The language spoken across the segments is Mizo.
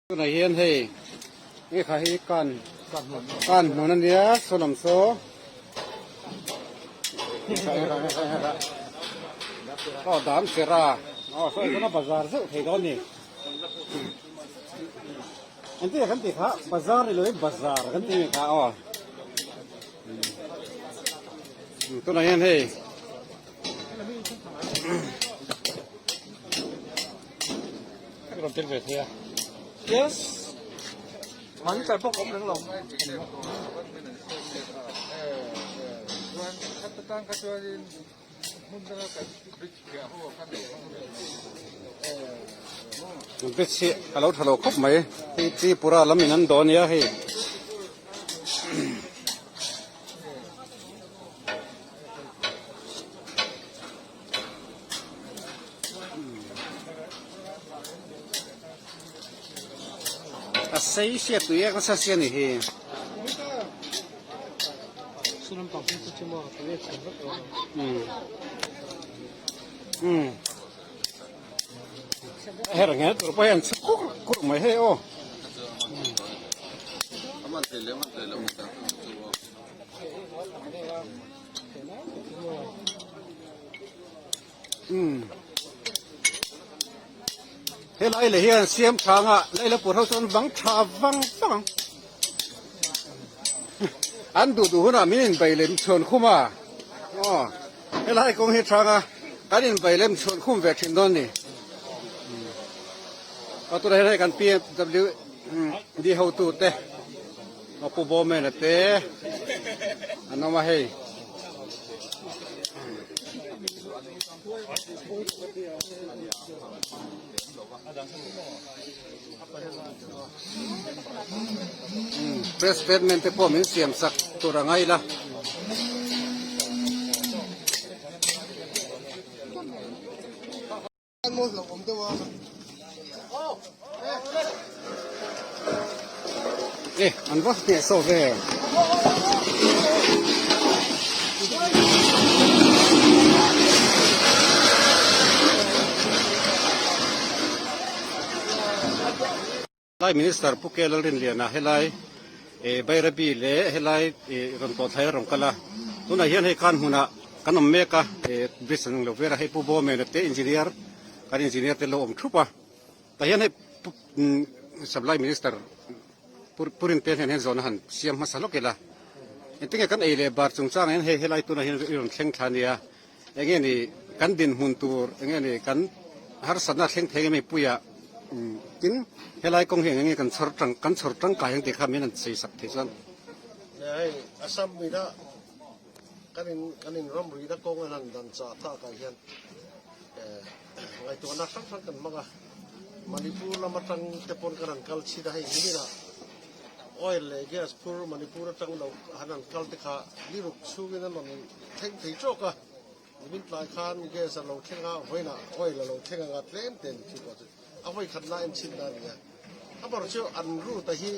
Tunah hian hei nge kha hi kan kan hmun a nia saw lam saw aw dam sera aw saw chuan a bazar zeuh thei dawn a ni engtin nge kan tih kha bazar ni lovin bazar kan tih nge kha aw tunah hian hei. Rawn tel ve thei a. Yes. Mahni tlai pawh ka awm reng lo. Bridge hi a lo tha lo khawp mai. Hei Tripura lam in an dawn a nia hei. A sei hriat tui ek nasa si a ni hi. A her nge tur pawh hian chhuk kur kur mai hei aw. Helai leh hian siam thanga leila pur ho chuan vang tha vang vang ang an duh duh hunah min inbei lem chhuan khum a aw helai kawng hi thanga kan inbei lem chhuan khum ve thin dawn a ni aw tunah hian hei kan PWD hotu te. A pu Bowman-a te an awm a hei. Press statement te pawh min siam sak tur a ngai la. E an va hneh sawh ve. Lai Minister Pu K Lalrinliana helai Bairabi leh helai rawn tawh thlai a rawn kal a, tunah hian hei khan hmunah kan awm mek a, bridge an lo ver a, hei Pu Bawmena te engineer kan engineer te lo awm thup a, tah hian hei Supply Minister Pu Rintea hian zawhna han siam hmasa lawk ila, engtinge kan ei leh bar chungchangah hian hei helai tunah hian i rawn thleng thla ania, Enge ni kan dinhmun tur, enge ni kan harsatna thleng thei nge mipuia tin helai kawng hi enge kan chhawr tang kan chhawr tangkai ang tih kha min han sawi sak thei chuan. Nia hei Assam mina kan in kan in ramrina kawng an han dan chah tak ah hian ngaihtuahna hrang hrang kan hmang a, Manipur lam atang te pawn kan han kal chhin a hei nimin ah oil leh gas phur Manipur atang lo han han kal te kha ni ruk chhungin an rawn thleng thei tawk a, nimin tlai khan gas a lo thleng a, vawiinah oil a lo thleng anga tlem te ni chu pawh chu a vawi khat la en chhin na a ni a. Amaherawhchu chu an route a hi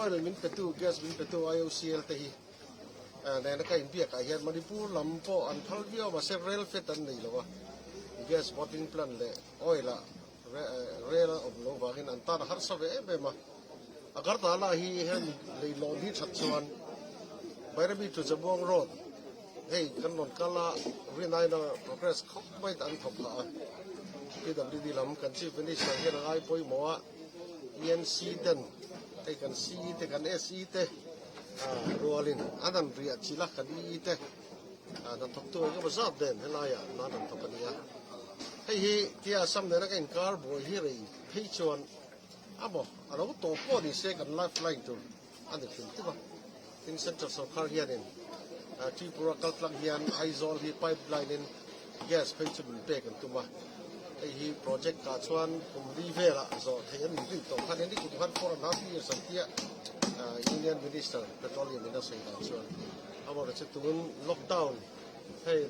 oil min petu gas min petu IOCL te hi nena ka inbiak ah hian Manipur lam pawh an phal viau mahse rail fed an nei lo a, gas bottling plant leh oil ah rail a awm lo vangin an tan a harsa ve em em a. Agartala hi hemi leihlawn hi that chuan Bairabi to Jamuang road hei kan rawn kal a, rinai-na progress khawp mai an thawk phah a. PWD lam kan Chief Minister hian a ngai pawimawh a, ENC ten hei kan CE te kan SE te rualin an han riah chilh a, kan EE te hnathawktu engemaw zat nen helaiah nan an thawk a ni a. Hei hi tia Assam nena ka inkar buai hi rei phei chuan A maw? A lo tawp pawh ni se kan life line tur a ni hrim hrim a. Tin Central sorkar hianin Tripura kal tlang hian Aizawl hi pipe line in gas phei chu min pek an tum a. Hei hi project ah chuan kum li velah zawh theih an ni rin tawh khan ni kum khan 4.5 years an tia Union Minister Petroleum in a sawi dan chuan amaherawhchu tun lockdown hei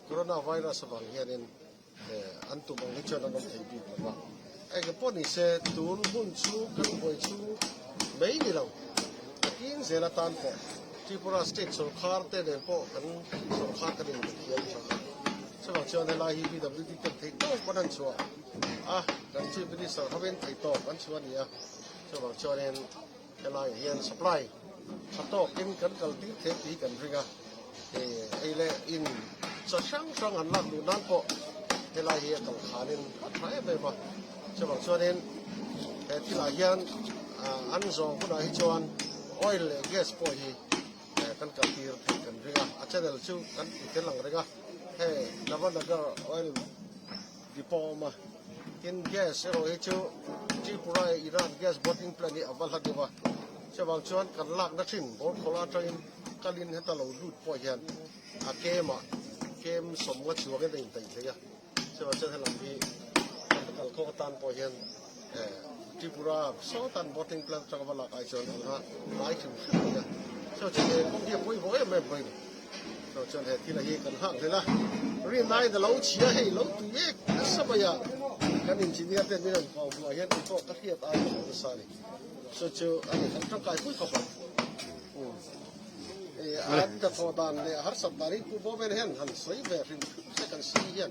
coronavirus avang hianin An tum ang hi chuan an awm thei bik lo va. Eng pawh ni se, tun hun chu kan buai chu mai ni lo. A king zel atan pawh Tripura state sorkar te nen pawh kan sorkar kan inbe thiam tha a. Chuvang chuan helai hi VWD ten thei tawp an han chhuah a, kan Chief Minister hovin thei tawp an chhuah a ni a. Chuvang chuanin helaiah hian supply tha tawkin kan kal tir thei tih hi kan ring a. Hei leh in chaw hrang hrang han lak duh nan pawh helai hi a kal khanin a tha em em a. Chuvang chuanin he thilah hian an zawng hunah hi chuan oil leh gas pawh hi kan kal tir theih kan ring a. A channel chu kan ti tel ang reng a, hei Navanagar oil depot a awm a. Tin gas erawh hi chu Tripura Iran gas bottling plant hi a va hla deuh a. Chuvang chuan kan lakna thin Borkhola atangin kalin heta lo lut pawh hian a kemah kem sawmnga chhuangin a intaih thei a. Chuvang chuan helam hi kan kalkhawk atan pawh hian Tripura sawtan bottling plant atanga va lak ai chuan an la hnai hrim hrim mai a. Chuvang chuan he kawng hi a pawimawh em em mai a ni. Chuvang chuan he thil hi kan nghak hlel a, rinaiin a lo chhia hei lo tui ek nasa mai a, kan engineer ten min rawn kau hnuah hian engpawh ka hriat ai ka lo nasa a ni. Chu chu a ni kan tangkai pui khawp ang. An hnathawh dan leh harsat dan hi Pu Bawmen hian han sawi ve hrim hrim se kan si hian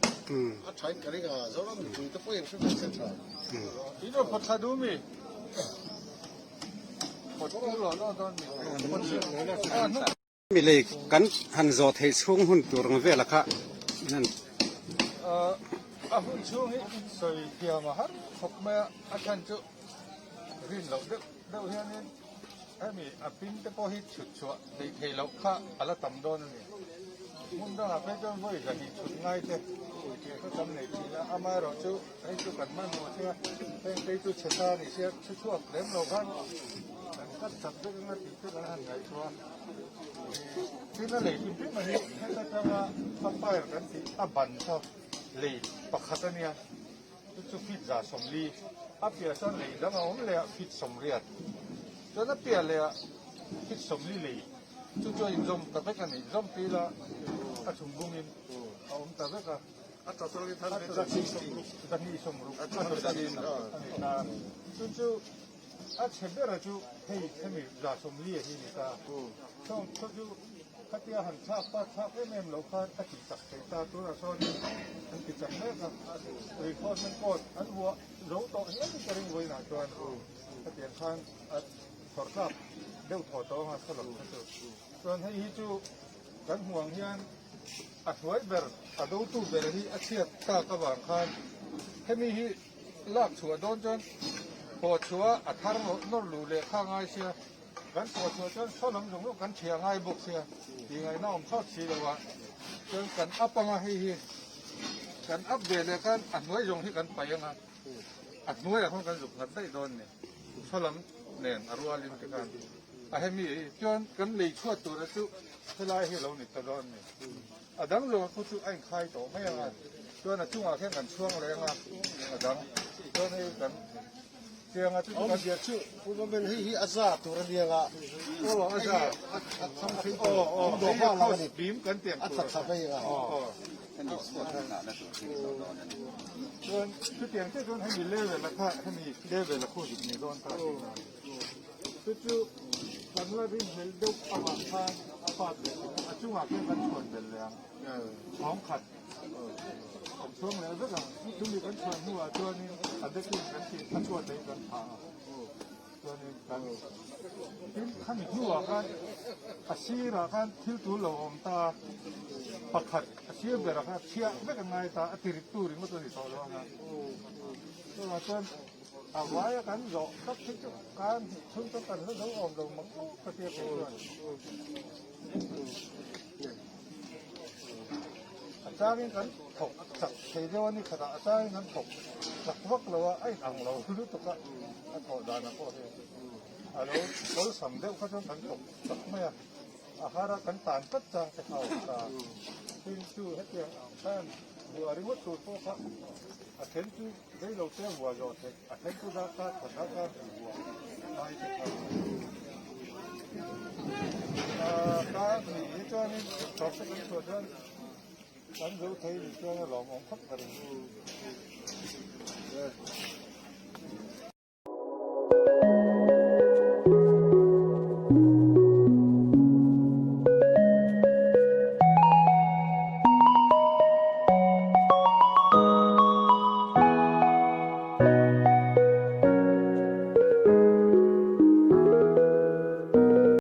a thain ka ring a, Zoram mipui te pawhin hrim ve se tha. In rawn phawt thla duh mi? Phawt tir law law dawn mi? Mi lei kan han zawh theih chhung hun tur ang vela kha nan. A hun chhung hi sawi thiam a har khawp mai a, a chhan chu rin loh deuh deuh hianin hemi a pin te pawh hi chhut chhuah theih theih loh kha a la tam dawn a ni. Hmun dangah phei chuan vawi zahnih chhut ngai te tih kha kan nei thin a, amaherawh chu hei chu kan hmanhmawh sia, heng phei chu chhe sa a ni sia, chhu chhuak lem lo khan kan kat chak vek anga tih te kan han ngaihtuah a. Tin a lei hrim hrim a hi heta tanga umpire kan tih a ban kha lei pakhat a nia chu chu feet 140 a piah chuan lei dang a awm leh a feet 80 chuan a piah leh ah feet 40 lei chu chu a inzawm ta vek a ni zawm pi ila a chhum bung in a awm ta vek a a total in 260 a total in a ni ta chu chu A chhe bera chu hei hemi 140 a hi ni ta. Chawng khaw chu khatia han thlak pa thlak em em lo khan a ti chak thei ta. Tunah sawnin an ti chak mek a, reinforcement coat an vuah zo tawh hial in ka ring vawiinah chuan khatiang khan a thawr tlak deuh thaw tawh anga khaw lam kha chu. Chuan hei hi chu kan hmuh ang hian a hnuai ber a dotu ber hi a chhiat tak avang khan hemi hi Lak chhuah dawn chuan pawh chhuah a thar nawr luh leh kha ngai sia, kan pawh chhuah chuan saw lam zawng zawng kan thiah ngai bawk sia tih ngaihna awm chhuak si lo a, chuan kan up anga hei hi kan up ve leh khan a hnuai zawng hi kan paih anga a hnuaiah khawn kan zuk nghat daih dawn ni, saw lam nen a rualin tikhan a hemi chuan kan lei chhuat tura chu helai hi a lo ni ta dawn ni. A dang zawng khu chu a inkhai tawh mai ang a, chuan a chungah khian kan chhuang leh ang a, a dang chuan hei kan chiang a chu chu kan. Awmzia chu Pu Mamen hei hi a za tur a nia nga. Aw a za. Aw aw hei hi a cross beam kan tih ang tur. A tla thla vei ang a. Aw. Chuan chutiang chiah chuan hemi level a kha hemi level a khu zuk ni dawn ta tih na. Chu chu kan la rinhlelh deuh avang khan a part leh a chungah khian kan chhuan belh leh ang. Chhawng khat kan chhuang leh vek ang. Chumi kan chhuan hnuah chuanin a decking kan tih a chhuat hi kan phah ang. Chuanin kan tin khami hnuah khan a sirah khan thil tul lo awm ta pakhat a sir berah khan a chhiah vek a ngai ta a tirittu ringawt a ni tawh lo ang a. Chuvang chuan A vaia kan zawh tak hi chu kan hnih chhung chu kan la zo awm lo mang u ka tia kei chuan. A changin kan thawk chak thei deuh a ni khatah a changin kan thawk chak vak lo a, a inang lo lutuk a, a thawh danah pawh hi a lo awlsam deuh kha chuan kan thawk chak mai a, a har a kan tan tlat chang te kha a awm ta. Tin chu hetiang ang khan buah ringawt tur pawh kha a then chu Rei lo te vua zawh theih a then chu darkar khat darkar hnih vua lai te kha kar hnih hi chuanin thawk te kan chhuah chuan kan zo thei ni chuan a lawmawm khawp ka ring.